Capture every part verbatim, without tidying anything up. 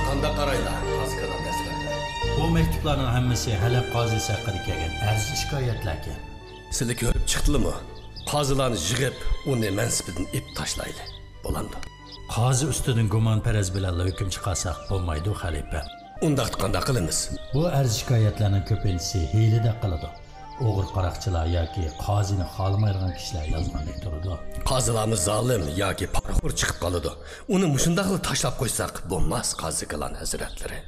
قانداق قارايلا، قازى كالان ھەزرەتلىرى؟ بۇ مەكتۇپلارنىڭ ھەممىسى ھەلەب قازىسى ھەققىدە كەلگەن ئەرز-شىكايەتلەركەن. سىلەر كۆرۈپ چىقتىلىمۇ؟ قازىلارنى يىغىپ، ئۇنى مەنسىپىدىن ئېلىپ تاشلايلى. بولامدۇ؟ قازى ئۈستىدىن گۇمانپەرەز بىلەنلا ھۆكۈم چىقارساق بولمايدۇ، خەلىپەم. ئۇنداقتا قانداق قىلىمىز؟ بۇ ئەرز-شىكايەتلەرنىڭ كۆپىنچىسى ھىيلىدەك قىلىدۇ. ئوغرى-قاراقچىلار ياكى قازىنى خالىمايدىغان كىشىلەر يازغاندەك تۇرىدۇ. قازىلارمۇ زالىم ياكى پارىخور چىقىپ قالىدۇ. ئۇنى مۇشۇنداقلا تاشلاپ قويساق بولماس، قازى كالان ھەزرەتلىرى.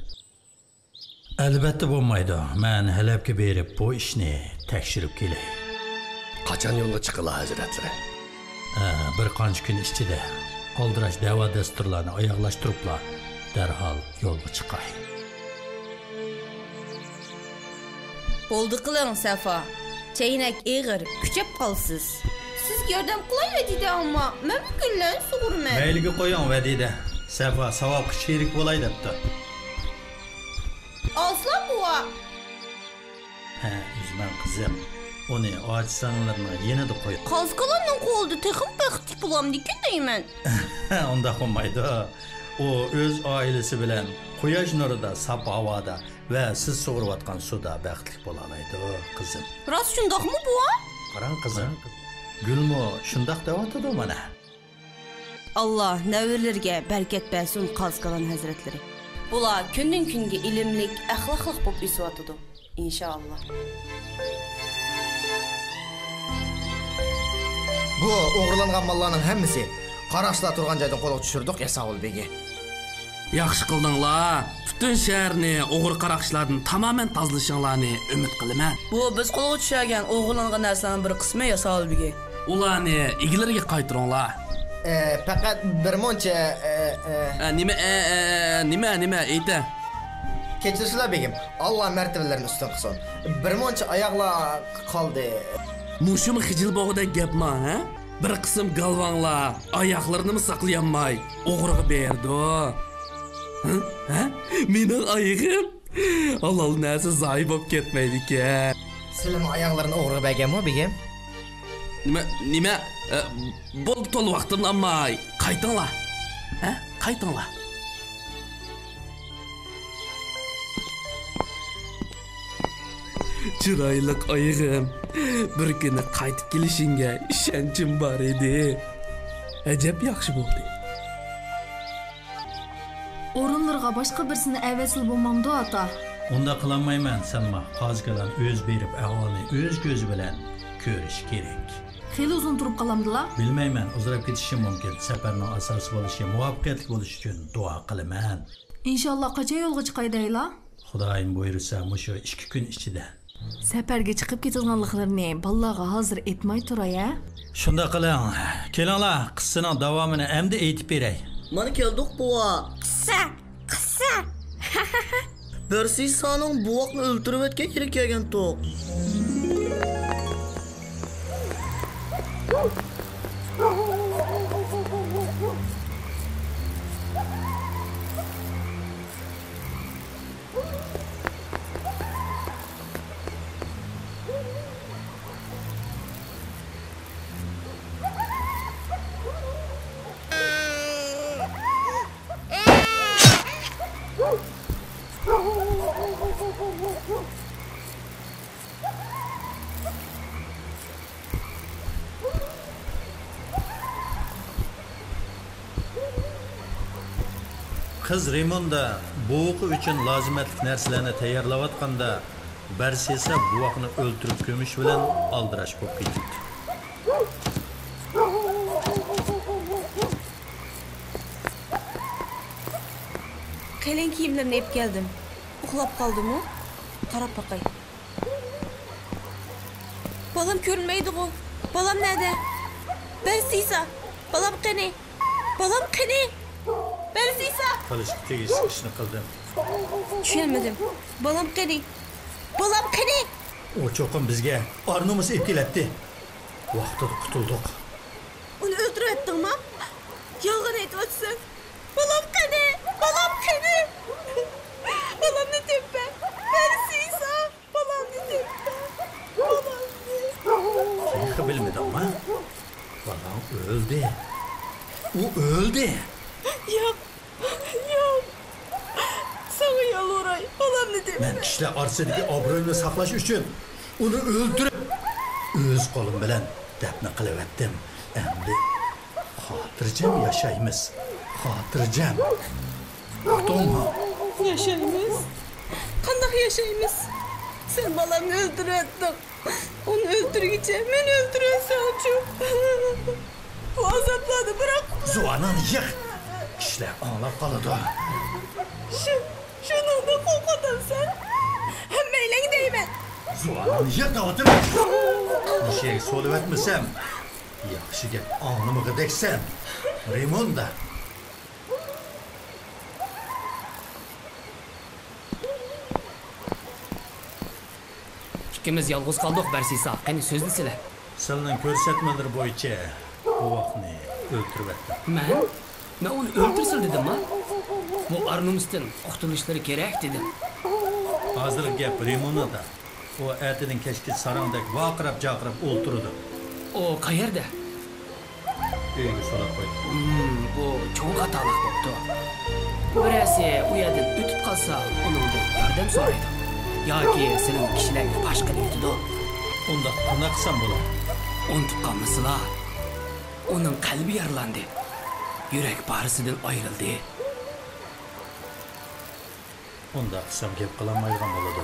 ئەلۋەتتە بولمايدۇ. مەن ھەلەبكە بېرىپ بۇ ئىشنى تەكشۈرۈپ كېلەي. قاچان يولغا چىقىلا، ھەزرەتلىرى؟ ئە، بىر قانچە كۈن ئىچىدە ئالدىراش دەۋا-دەستۇرلارنى ئاياغلاشتۇرۇپلا دەرھال يولغا چىقاي. بولدى قىلىڭ، سەفا. چەينەك ئېغىر، كۈچەپ قالىسىز. سىزگە ياردەم قىلاي، ۋەدىدە ئامما. مەن بۈگۈنلەن سۇغۇرىمەن. مەيلىگە قويۇڭ، ۋەدىدە. سەفا ساۋابقا شېرىك بولاي دەپتۇ. ئالسىلا بوۋا. ھە، ئۈزمەڭ قىزىم. ئۇنى ئاچا-سىڭىللىرىنىڭ يېنىدا قوي. قازى كالاننىڭ قولىدا تېخىمۇ بەختلىك بولامدىكىن دەيمەن. ئۇنداق بولمايدۇ. ئۇ ئۆز ئائىلىسى بىلەن قۇياش نۇرىدا، ساپ ھاۋادا ۋە سىز سۇغۇرۇۋاتقان سۇدا بەختلىك بولالايدۇ، قىزىم. راست شۇنداقمۇ، بوۋا؟ قاراڭ، قىزىم. گۈلمۇ شۇنداق دەۋاتىدۇ مانا. ئاللا نەۋرىلىرىگە بەرىكەت بەرسۇن، قازى كالان ھەزرەتلىرى. بۇلار كۈندىن-كۈنگە ئىلىملىك، ئەخلاقلىق بولۇپ ئۆسۈۋاتىدۇ، ئىنشائاللا. بۇ ئوغرىلانغان ماللارنىڭ ھەممىسى قاراقچىلار تۇرغان جايدىن قولغا چۈشۈردۇق، ياساۋۇل بېگى. ياخشى قىلدىڭلار. پۈتۈن شەھەرنى ئوغرى-قاراقچىلاردىن تامامەن تازىلىشىڭلارنى ئۈمىد قىلىمەن. بۇ بىز قولغا چۈشۈرگەن ئوغرىلانغان نەرسىلەرنىڭ بىر قىسمى، ياساۋۇل بېگى. ئۇلارنى ئىگىلىرىگە قايتۇرۇڭلار. ئە، پەقەت بىر مۇنچە، ئە، ئە. ئە، نېمە، ئە، ئە، ئە، نېمە، نېمە، ئېيتە. كەچۈرسىلە، بېگىم. ئاللا مەرتىۋىلىرىنى ئۈستۈن قىلسۇن. بىر مۇنچە ئاياغلار قالدى. مۇشۇمۇ خىجىل بولغۇدەك گەپما، ھە؟ بىر قىسىم گالۋاڭلار ئاياغلىرىنىمۇ ساقلىيالماي ئوغرىغا بېرىدۇ. ھە؟ ھە؟ مېنىڭ ئايىغىم؟ ھالال نەرسە زايە بولۇپ كەتمەيدىكەن. سىلىمۇ ئاياغلىرىنى ئوغرىغا بەرگەنمۇ، بېگىم؟ نېمە، نېمە؟ ئە، بولدى، تولا ۋاقتىمنى ئالماي. قايتىڭلار. ھە؟ قايتىڭلار. چىرايلىق ئايىغىم، بىر كۈنى قايتىپ كېلىشىڭگە ئىشەنچىم بار ئىدى. ئەجەب ياخشى بولدى. ئورۇنلىرىغا باشقا بىرسىنى ئەۋەتسىلا بولمامدۇ، ئاتا؟ ئۇنداق قىلالمايمەن، سەلما. قازى كالان ئۆزى بېرىپ ئەھۋالنى ئۆز كۆزى بىلەن كۆرۈشى كېرەك. خېلى ئۇزۇن تۇرۇپ قالامدىلا؟ بىلمەيمەن، ئۇزىراپ كېتىشى مۇمكىن. سەپەرنىڭ ئاساسىي بولۇشى، مۇۋەپپەقىيەتلىك بولۇشى ئۈچۈن دۇئا قىلىمەن. ئىنشاللا، قاچان يولغا چىقاي دەيلا؟ خۇدايىم بۇيرۇسا، مۇشۇ ئىككى كۈن ئىچىدە. سەپەرگە چىقىپ كېتىدىغانلىقلىرىنى بالىلارغا ھازىر ئېيتماي تۇراي، ھە؟ شۇنداق قىلىڭ. كېلىڭلار، قىسسىنىڭ داۋامىنى ئەمدى ئېيتىپ بېرەي. مانا كەلدۇق، بوۋا. قىسسا، قىسسا. بەرسىسانىڭ بوۋاقنى ئۆلتۈرۈۋەتكەن يېرىگە كەلگەنتۇق. قىز رېموندا بوۋىقى ئۈچۈن لازىمەتلىك نەرسىلەرنى تەييارلاۋاتقاندا، بەرسىسا بوۋاقنى ئۆلتۈرۈپ كۆمۈش بىلەن ئالدىراش بولۇپ كېتىپتۇ. قېلىن كىيىملىرىنى ئېلىپ كەلدىم. ئۇخلاپ قالدىمۇ؟ قاراپ باقاي. بالام كۆرۈنمەيدىغۇ. بالام نەدە؟ بەرسىسا! بالام قېنى؟ بالام قېنى؟ بەرسىسا! قىلىشقا تېگىشلىك ئىشنى قىلدىم. چۈشەنمىدىم. بالام قېنى؟ بالام قېنى؟ ئۇ چوقۇم بىزگە ئار-نومۇس ئېلىپ كېلەتتى. ۋاقتىدا قۇتۇلدۇق. ئۇنى ئۆلتۈرۈۋەتتىڭما؟ يالغان ئېيتىۋاتىسەن. بالام قېنى؟ بالام قېنى؟ بالامنى تېپىپ بەر. بەرسىسا! بالامنى تېپىپ بەر. بالامنى. تېخى بىلمىدىڭما؟ بالاڭ ئۆلدى. ئۇ ئۆلدى. ياق. ياق. ئالۇراي، بالامنى تېپىمەن. مەن كىشىلەر ئارىسىدىكى ئابرۇيۇمنى ساقلاش ئۈچۈن ئۇنى ئۆلتۈرۈپ، ئۆز قولۇم بىلەن دەپنە قىلىۋەتتىم. ئەمدى خاتىرجەم ياشايمىز. خاتىرجەم. ئۇقتۇڭمۇ؟ ياشايمىز؟ قانداق ياشايمىز؟ سەن بالامنى ئۆلتۈرۈۋەتتىڭ. ئۇنى ئۆلتۈرگۈچە مېنى ئۆلتۈرۈۋەتسەڭچۇ؟ بۇ ئازابلارنى بىراق. زۇۋانىڭنى يىغ. كىشىلەر ئاڭلاپ قالىدۇ. شۇ، شۇنىڭدىن قورقۇۋاتامسەن؟ ھەممەيلەنگە دەيمەن. زۇۋانىڭنى يىغ دەۋاتىمەن. مۇشۇ يەرگە سولىۋەتمىسەم، ياخشى گەپ ئاڭلىمىغۇدەكسەن. رېموندا. ئىككىمىز يالغۇز قالدۇق، بەرسىسا. قېنى، سۆزلىسىلە. سىلنىڭ كۆرسەتمىلىرى بويىچە بوۋاقنى ئۆلتۈرۈۋەتتىم. مەن؟ مەن ئۇنى ئۆلتۈرسىلە دېدىمما؟ بۇ ئار-نومۇستىن قۇتۇلۇشلىرى كېرەك دېدىم. ھازىرقى گەپ رېموندا. ئۇ ئەتىدىن كەچكىچە ساراڭدەك ۋارقىراپ-جارقىراپ ئولتۇرىدۇ. ئۇ قەيەردە؟ ئۆيگە سولاپ قويدۇم. ھىم، بۇ چوڭ خاتالىق بوپتۇ. بىرەرسى ئۇ يەردىن ئۆتۈپ قالسا، ئۇنىڭدىن ياردەم سورايدۇ. ياكى سېنىڭ كىشىلەرگە پاش قىلىۋېتىدۇ. ئۇنداق قانداق قىلسام بولار؟ ئۇنتۇپ قالمىسىلا. ئۇنىڭ قەلبى يارىلاندى. يۈرەك پارىسىدىن ئايرىلدى. ئۇنداق قىلسام گەپ قىلالمايدىغان بولىدۇ.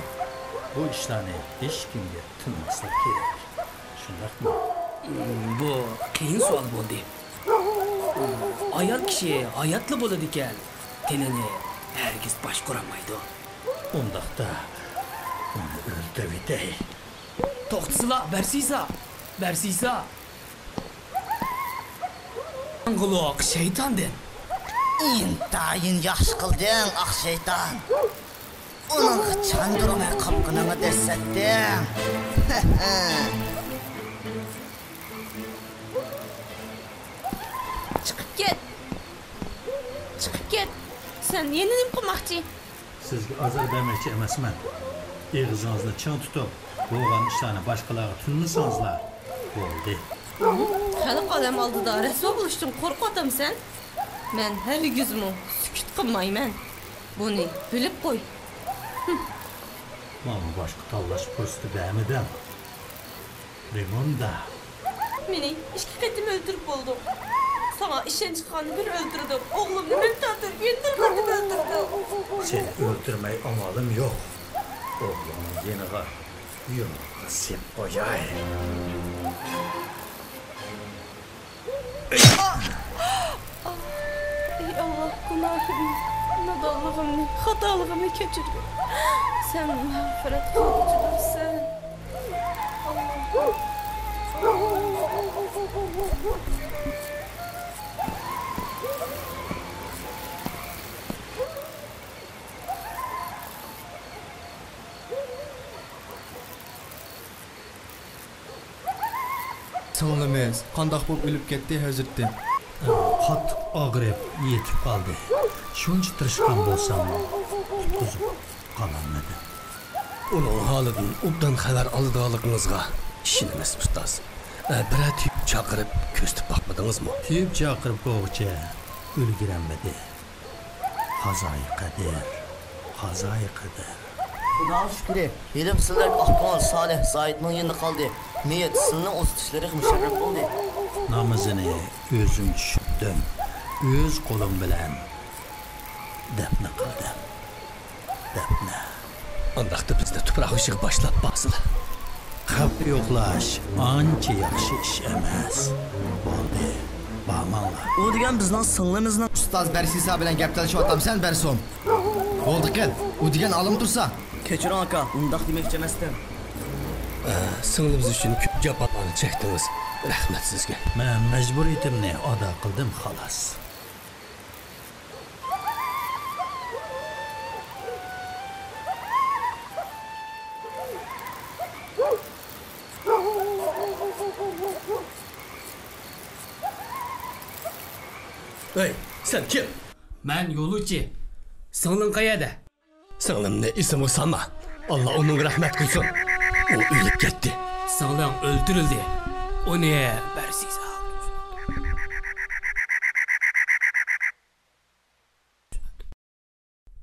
بۇ ئىشلارنى ھېچكىمگە تىنماسلىق كېرەك. شۇنداقمۇ؟ بۇ قىيىن سوئال بولدى. ئايال كىشى ھاياتلا بولىدىكەن، تېنىنى ھەرگىز باشقۇرالمايدۇ. ئۇنداقتا ئۇنى ئۆلتۈرۈۋېتەي. توختىسىلا، بەرسىسا! بەرسىسا! قۇلۇق شەيتاندىن. ئىنتايىن ياخشى قىلدىڭ، ئاق شەيتان. ئۇنىڭغا چاندۇرماي قاپقىنىڭنى دەسسەتتىڭ. چىقىپ كەت. چىقىپ كەت. سەن يەنە نېمە قىلماقچى؟ سىزگە ئازار بەرمەكچى ئەمەسمەن. ئېغىزىڭىزنى چىڭ تۇتۇپ، بولغان ئىشلارنى باشقىلارغا تىنمىسىڭىزلا بولدى. خەلق ئالەم ئالدىدا رەسۋا بولۇشتىن قورقۇۋاتامسەن؟ مەن ھەرگىزمۇ سۈكۈت قىلمايمەن. بۇنى بىلىپ قوي. ماڭا باشقا تاللاش پۇرسىتى بەرمىدىڭ. رېموندا. مېنى ئىككى قېتىم ئۆلتۈرۈپ بولدۇڭ. ساڭا ئىشەنچ قىلغاندا بىر ئۆلتۈردۈڭ. ئوغلۇمنى مەن تارتىۋەتكەن بىر قېتىم ئۆلتۈردۈڭ. سېنى ئۆلتۈرمەي ئامالىم يوق. ئوغلۇڭنى يېنىغا يۇمرۇققا سېلىپ قوياي. ئەي ئاللا، گۇناھىمنى، نادانلىقىمنى، خاتالىقىمنى كەچۈرگىن. سەن مەغپىرەت قىلغۇچىدۇرسەن. ئاللا. سىڭلىمىز قانداق بولۇپ ئۆلۈپ كەتتى، ھەزرىتىم؟ قاتتىق ئاغرىپ يېتىپ قالدى. شۇنچە تىرىشقان بولساممۇ قۇتقۇزۇپ قالالمىدىم. ئۇنىڭ ھالىدىن ئوبدان خەۋەر ئالىدىغانلىقىڭىزغا ئىشىنىمىز، ئۇستاز. ئە، بىرەر تېۋىپ چاقىرىپ كۆزىتىپ باقمىدىڭىزمۇ؟ تېۋىپ چاقىرىپ بولغۇچە ئۈلگۈرەلمىدى. قازايى قەدىر، قازايى قەدىر. خۇداغا شۈكرى، ھېلىمۇ سىلەردەك ئاق كۆڭۈل سالىھ زاھىتنىڭ يېنىدا قالدى. مېيىت سىلىنىڭ ئۇزىتىشلىرىغا مۇشەررەپ بولدى. نامىزىنى ئۆزۈم چۈشۈردۈم. ئۆز قولۇم بىلەن دەپنە قىلدىم. دەپنە. ئانداقتا بىزنى تۇپراق ئىچىگە باشلاپ بارسىلا. خەۋپتە يوقلاش ئانچە ياخشى ئىش ئەمەس. بولدى، بارماڭلار. ئۇ دېگەن بىزنىڭ سىڭلىمىزنىڭ. ئۇستاز بەرسىسا بىلەن گەپ تالىشىۋاتامسەن، بەرسوم؟ بولدى قىل، ئۇ دېگەن ئالىم تۇرسا. كەچۈرۈڭ ئاكا، ئۇنداق دېمەكچى ئەمەستىم. ئە، سىڭلىمىز ئۈچۈن كۆپ جاپالارنى چەكتىڭىز. رەھمەت سىزگە. مەن مەجبۇرىيىتىمنى ئادا قىلدىم، خالاس. ھەي، سەن كىم؟ مەن يولۇچى. سىڭلىڭ قەيەردە؟ سىڭلىمنى ئېسىمگە سالما. ئاللا ئۇنىڭغا رەھمەت قىلسۇن. ئۇ ئۆلۈپ كەتتى. سىڭلىڭ ئۆلتۈرۈلدى. ئۇنى بەرسىز.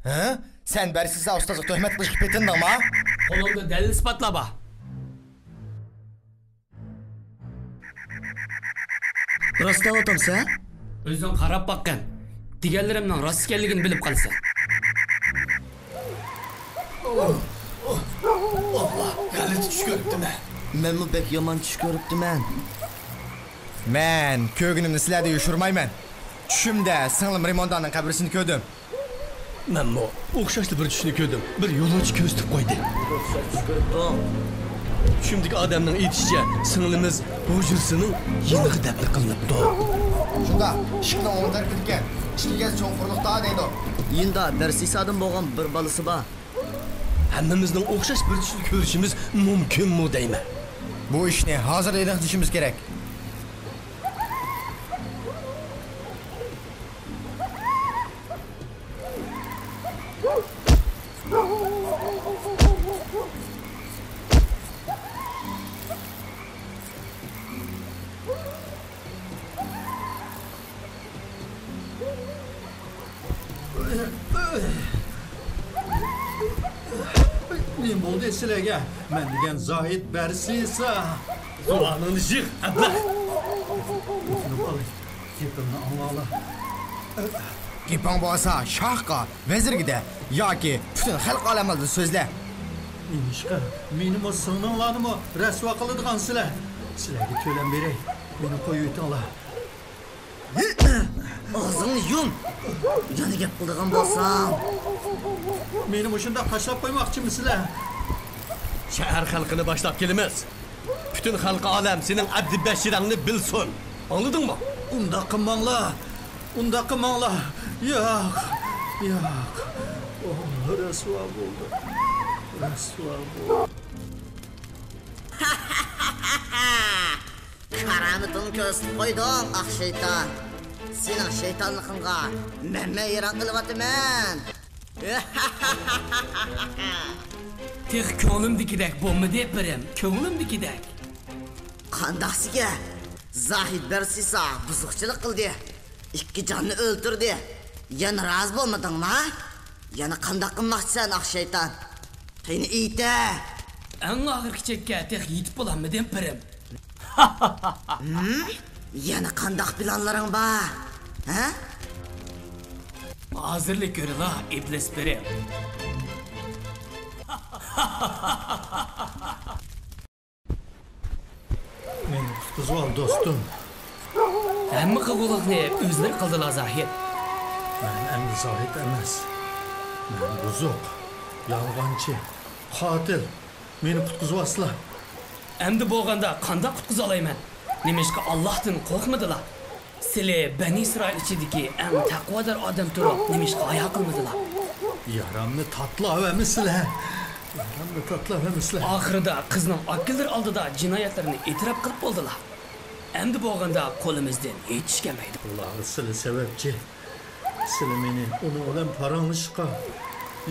ھە؟ سەن بەرسىسا ئۇستازغا تۆھمەت قىلىشقا پېتىندىڭما؟ قولۇڭدا دەلىل-ئىسپاتلار بار. راستلاۋاتامسەن؟ ئۆزۈڭ قاراپ باققىن. دېگەنلىرىمنىڭ راست ئىكەنلىكىنى بىلىپ قالىسەن. ئاللا، غەلىتە چۈش كۆرۈپتىمەن. مەنمۇ بەك يامان چۈش كۆرۈپتىمەن. مەن كۆرگىنىمنى سىلەردىن يوشۇرمايمەن. چۈشۈمدە سىڭلىم رىموندانىڭ قەبرىسىنى كۆردۈم. مەنمۇ ئوخشاشلا بىر چۈشنى كۆردۈم. بىر يولۇچى كۆرسىتىپ قويدى. ئوخشاش چۈش كۆرۈپتۇ. چۈشۈمدىكى ئادەمنىڭ ئېيتىشىچە، سىڭلىمىز ھۇجرىسىنىڭ يېنىغا دەپنە قىلىنىپتۇ. شۇنداق، ئىشىكنىڭ ئوڭ تەرىپىدىكەن. ئىككى گەز چوڭقۇرلۇقتا دەيدۇ. يېنىدا بەرسىسادىن بولغان بىر بالىسى بار. ھەممىمىزنىڭ ئوخشاش بىر چۈشنى كۆرۈشىمىز مۇمكىنمۇ دەيمەن. بۇ ئىشنى ھازىر ئېنىق دېيىشىمىز كېرەك. نېمە بولدى سىلەرگە؟ مەن دېگەن زاھىت بەرسىسا. زۇۋانىڭنى يىغ، ئەبلەخ! ئۆتۈنۈپ قالاي، گېپىمنى ئاڭلاڭلار. گېپىڭ بولسا شاھقا، ۋەزىرگە دە، ياكى پۈتۈن خەلق ئالەم ئالدىدا سۆزلە. نېمىشقا مېنىمۇ، سىڭلىڭلارنىمۇ رەسۋا قىلىدىغانسىلەر؟ سىلەرگە تۆلەم بېرەي، مېنى قويۇۋېتىڭلار. ئاغزىڭنى يۇم! يەنە گەپ قىلىدىغان بولساڭ. مېنى مۇشۇنداق تاشلاپ قويماقچىمۇسىلەر؟ شەھەر خەلقىنى باشلاپ كېلىمىز. پۈتۈن خەلقى ئالەم سېنىڭ ئەبدى بەشىرەڭنى بىلسۇن. ئاڭلىدىڭمۇ؟ ئۇنداق قىلماڭلار! ئۇنداق قىلماڭلار! ياق! ياق! ئوھ، رەسۋا بولدۇم. رەسۋا بولدۇم. كارامىتىڭنى كۆرسىتىپ قويدۇڭ، ئاق شەيتان. سېنىڭ شەيتانلىقىڭغا مەنمۇ ھەيران قېلىۋاتىمەن. تېخى كۆڭلۈمدىكىدەك بولمىدى، پىرىم، كۆڭلۈمدىكىدەك. قانداقسىكەن؟ زاھىت بەرسىسا بۇزۇقچىلىق قىلدى. ئىككى جاننى ئۆلتۈردى. يەنە رازى بولمىدىڭما؟ يەنە قانداق قىلماقچىسەن، ئاق شەيتان؟ قېنى ئېيتە! ئەڭ ئاخىرقى چەككە تېخى يېتىپ بولالمىدىم، پىرىم. ھىم؟ يەنە قانداق پىلانلىرىڭ بار؟ ھە؟ ھازىرلا كۆرىلا، ئىبلىس پىرىم. مېنى قۇتقۇزۇۋال، دوستۇم. ھەممە قىلغۇلۇقنى ئۆزلىرى قىلدىلا، زاھىت. مەن ئەمدى زاھىت ئەمەس. مەن بۇزۇق، يالغانچى، قاتىل. مېنى قۇتقۇزۇۋالسىلا. ئەمدى بولغاندا قانداق قۇتقۇزالايمەن؟ نېمىشقا ئاللاھتىن قورقمىدىلا؟ سىلى بەنى ئىسرائىل ئىچىدىكى ئەڭ تەقۋادار ئادەم تۇرۇپ، نېمىشقا ھايا قىلمىدىلا؟ يارامنى تاتلاۋەرمىسىلە. يارامنى تاتلاۋەرمىسىلە. ئاخىرىدا قىزنىڭ ئاكىلىرى ئالدىدا جىنايەتلىرىنى ئېتىراپ قىلىپ بولدىلا. ئەمدى بولغاندا قولىمىزدىن ھېچ ئىش كەلمەيدۇ. بۇلارغا سىلى سەۋەبچى. سىلى مېنى ئۇنىڭ بىلەن پاراڭلىشىشقا،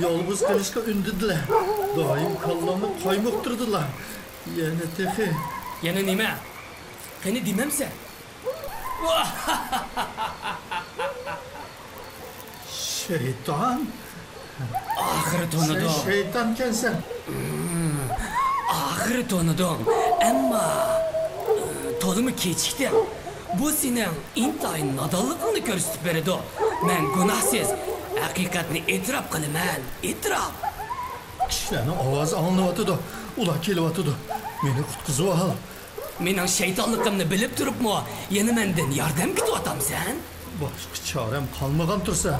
يالغۇز قېلىشقا ئۈندىدىلە. دائىم كاللامنى قايمۇقتۇردىلا. يەنە تېخى. يەنە نېمە؟ قېنى دېمەمسەن؟ شەيتان! ئاخىرى تونۇدۇڭ. سەن شەيتانكەنسەن. ئاخىرى تونۇدۇڭ. ئەمما، تولىمۇ كېچىكتىڭ. بۇ سېنىڭ ئىنتايىن نادانلىقىڭنى كۆرسىتىپ بېرىدۇ. مەن گۇناھسىز. ھەقىقەتنى ئېتىراپ قىلىمەن. ئېتىراپ. كىشىلەرنىڭ ئاۋازى ئاڭلىنىۋاتىدۇ. ئۇلار كېلىۋاتىدۇ. مېنى قۇتقۇزۇۋال. مېنىڭ شەيتانلىقىمنى بىلىپ تۇرۇپمۇ يەنە مەندىن ياردەم كۈتۈۋاتامسەن؟ باشقا چارەم قالمىغان تۇرسا.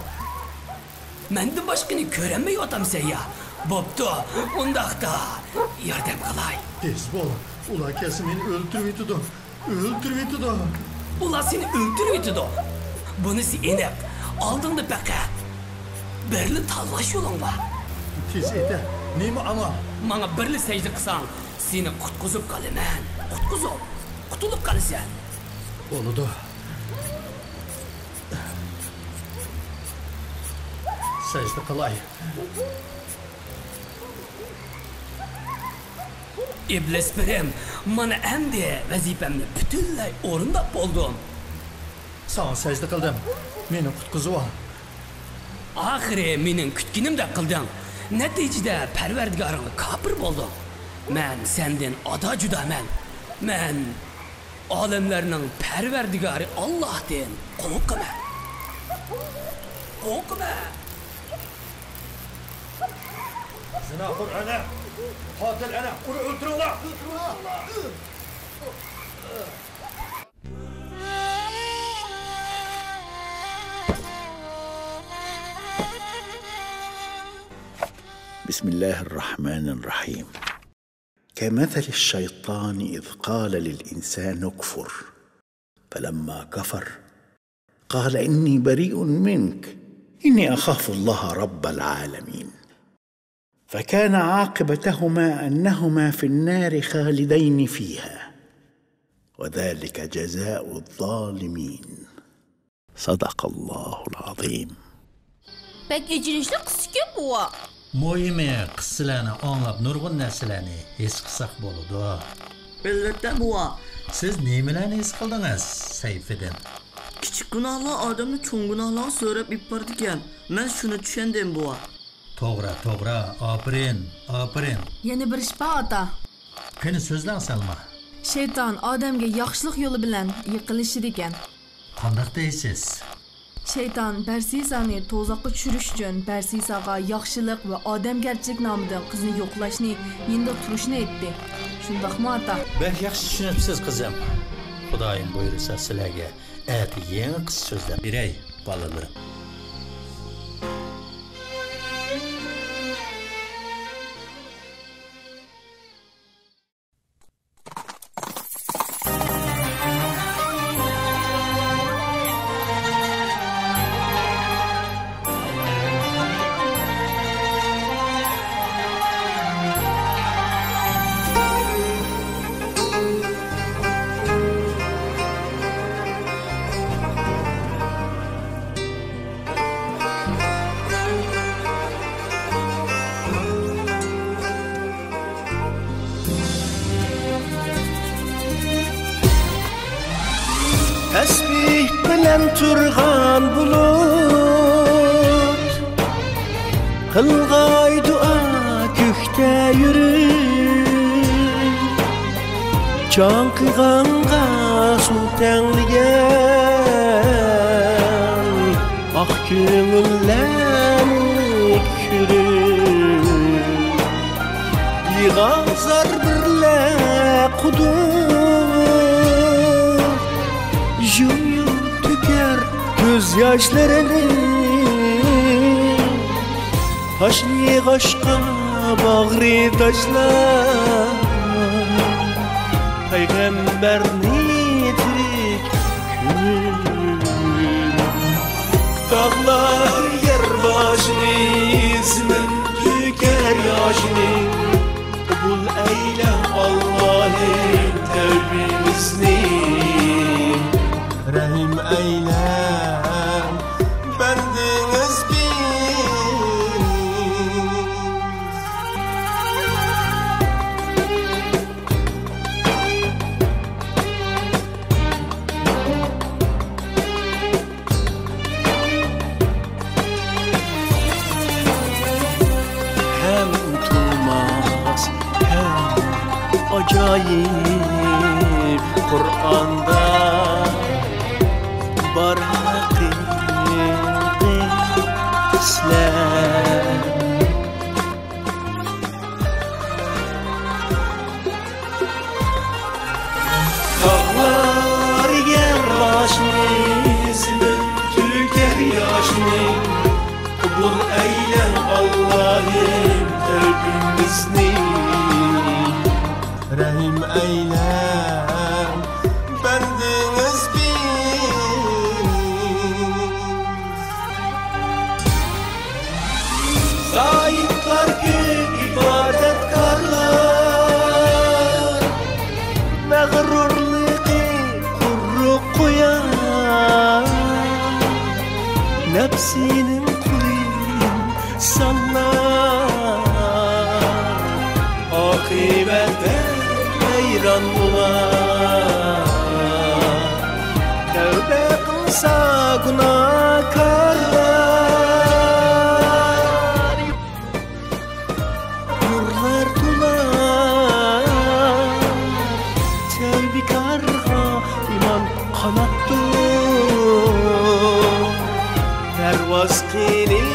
مەندىن باشقىنى كۆرەلمەيۋاتامسەن يا؟ بوپتۇ، ئۇنداقتا ياردەم قىلاي. تېز بول، ئۇلار كەلسە مېنى ئۆلتۈرۈۋېتىدۇ. ئۆلتۈرۈۋېتىدۇ. ئۇلار سېنى ئۆلتۈرۈۋېتىدۇ. بۇنىسى ئېنىق. ئالدىڭدا پەقەت بىرلا تاللاش يولۇڭ بار. تېز ئېيتە، نېمە ئامال؟ ماڭا بىرلا سەجدە قىلساڭ، سېنى قۇتقۇزۇپ قالىمەن. قۇتقۇزۇپ، قۇتۇلۇپ قالىسەن. بولىدۇ. سەجدە قىلاي. ئىبلىس پىرىم، مانا ئەمدى ۋەزىپەمنى پۈتۈنلەي ئورۇنداپ بولدۇم. ساڭا سەجدە قىلدىم. مېنى قۇتقۇزۇۋال. ئاخىرى مېنىڭ كۈتكىنىمدەك قىلدىڭ. نەتىجىدە پەرۋەردىگارىڭغا كاپىر بولدۇڭ. مەن سەندىن ئادا-جۇدامەن. مەن ئالەملەرنىڭ پەرۋەردىگارى ئاللاھتىن قورقىمەن. قورقىمەن. زىناخور ئەنە، قاتىل ئەنە، ئۇنى ئۆلتۈرۈڭلار! بسم الله الرحمن الرحيم. كمثل الشيطان إذ قال للإنسان اكفر فلما كفر قال إني بريء منك إني أخاف الله رب العالمين. فكان عاقبتهما أنهما في النار خالدين فيها وذلك جزاء الظالمين. صدق الله العظيم. بەك ئېچىنىشلىق قىسسىكەن بوۋا. مۇھىمى، قىسسىلەرنى ئاڭلاپ نۇرغۇن نەرسىلەرنى ھېس قىلساق بولىدۇ. ئەلۋەتتە بوۋا. سىز نېمىلەرنى ھېس قىلدىڭىز، سەيپىدىن؟ كىچىك گۇناھلار ئادەمنى چوڭ گۇناھلارغا سۆرەپ ئېلىپ بارىدىكەن. مەن شۇنى چۈشەندىم بوۋا. توغرا، توغرا، ئاپىرىن، ئاپىرىن. يەنە بىر ئىش بار ئاتا. قېنى سۆزلەڭ سەلما. شەيتان ئادەمگە ياخشىلىق يولى بىلەن يېقىنلىشىدىكەن. قانداق دەيسىز؟ شەيتان بەرسىسانى توزاققا چۈشۈرۈش ئۈچۈن بەرسىساغا ياخشىلىق ۋە ئادەمگەرچىلىك نامىدىن قىزنى يوقلاشنى، يېنىدا تۇرۇشنى ئېيتتى. شۇنداقمۇ ئاتا؟ بەك ياخشى چۈشىنىپسىز قىزىم. خۇدايىم بۇيرۇسا سىلەرگە ئەتە يېڭى قىسسا سۆزلەپ بېرەي بالىلىرىم. تەسبىھ بىلەن تۇرغان بۇلۇت، قىلغاي دۇئا كۆكتە يۈرۈپ. چاڭقىغانغا سۇ تەڭلىگەن ئاق كۆڭۈللەرنى كۆرۈپ، يىغا زار بىرلە قۇدۇق، يۇم-يۇم تۆكەر كۆز ياشلىرىنى. تاشلىغاچقا باغرى تاشلاپ، پەيغەمبەرنى تىرىك كۆرۈپ. تاغلار يەر باشىنى، زېمىن تۆكەر ياشىنى، قوبۇل ئەيلە ئاللاھىم تەۋبىمىزنى. رەھىم ئەيلە بەندىڭىز بىز. ھەم تۇرماس، ھەم ئاجايىپ قۇرئاندا بار ھەقىقىي سۆزلەر. تاغلار يەر باشىنى، زېمىن تۆكەر ياشىنى، قوبۇل ئەيلە ئاللاھىم تەۋبىمىزنى. رەھىم ئەيلە بەندىڭىز بىز. زاھىدلار كۆپ، ئىبادەتكارلار، مەغرۇرلۇقى قۇرۇق قويار، نەپسىنىڭ قۇلى ئىنسانلار، ئاقىۋەتتە ھەيران بولار. تەۋبە قىلسا گۇناھكارلار، گۈلبىكارغا ئىمان قاناتتۇق، پەرۋاز قىلىپ